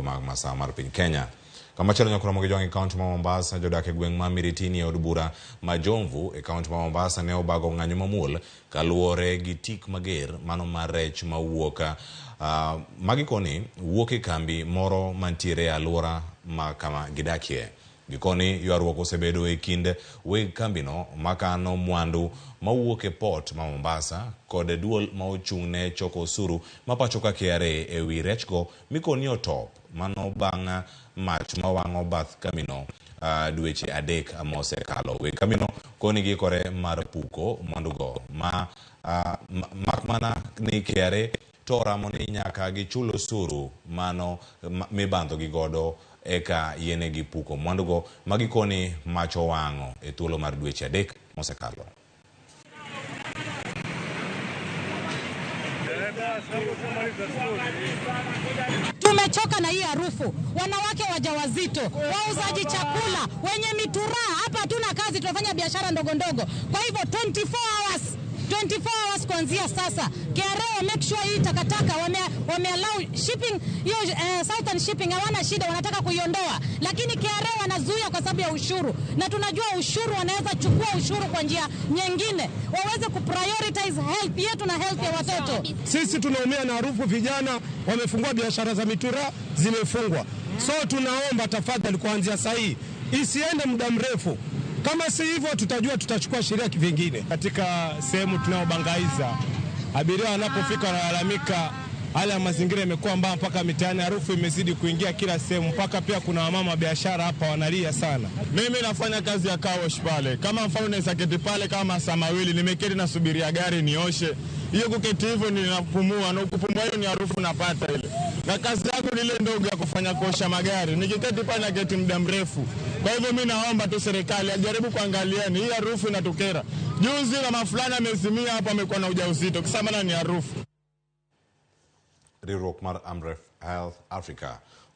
mag masawa mar piny Kenya. Kamachielo nyakoro mogi jwang' e kaunti ma Mombasa, jodak e gweng' ma Miritini e od bura ma Jomvu e kaunti ma Mombasa ne obago ng'anyo mamuol kaluwore gi tik mager mano mar rech mawuok magikoni wuok e kambi moro mantiere e alwora ma kama gidakie. Gikoni ywaruok osebedo e kind weg kambino makano mwandu mawuok e port ma Mombasa kod duol ma ochung' ne choko osuru ma pacho ka KRA e wi rechgo mikoni otop mano bang' mach mawang'o bath kambino dweche 3 mosekalo. Weg kambino koni giikore mar puko mwandugo ma mak mana ni KRA to oramo ni nyaka gichul osuru mano mibandho gi godo eka yienegi puko mwandugo ma gikoni mach owang'o e thuolo mar dweche 3 mosekalo. Tumechoka na hii harufu, wanawake wajawazito, wauzaji chakula, wenye mituraa. Hapa hatuna kazi, tunafanya biashara ndogo ndogo. Kwa hivyo 24 hours kuanzia sasa, KRA make sure hii takataka wame allow shipping hiyo, Southern Shipping hawana shida, wanataka kuiondoa, lakini KRA wanazuia kwa sababu ya ushuru, na tunajua ushuru wanaweza chukua ushuru kwa njia nyingine, waweze kuprioritize health yetu na health ya watoto. Sisi tunaumia na harufu, vijana wamefungua biashara za mitura zimefungwa. So tunaomba tafadhali kuanzia saa hii isiende muda mrefu. Kama si hivyo tutajua tutachukua sheria kivingine. Katika sehemu tunayobangaiza, abiria wanapofika wanalalamika hali ya mazingira imekuwa mbaya mpaka mitaani, harufu imezidi kuingia kila sehemu, mpaka pia kuna wamama wa biashara hapa wanalia sana. Mimi nafanya kazi ya car wash pale. Kama mfano naweza keti pale kama masaa mawili, nimeketi nasubiria gari nioshe. Hiyo kuketi hivyo ninapumua, na kupumua hiyo ni harufu napata ile. Na kazi yangu ni ile ndogo ya kufanya kuosha magari. Nikiketi pale naketi muda mrefu. Kwa hivyo mimi naomba tu serikali ajaribu kuangalia ni hii harufu inatukera. Juzi mama fulani amezimia hapo, amekuwa na ujauzito, kisa maana ni harufu. Riwruok mar Amref Health Africa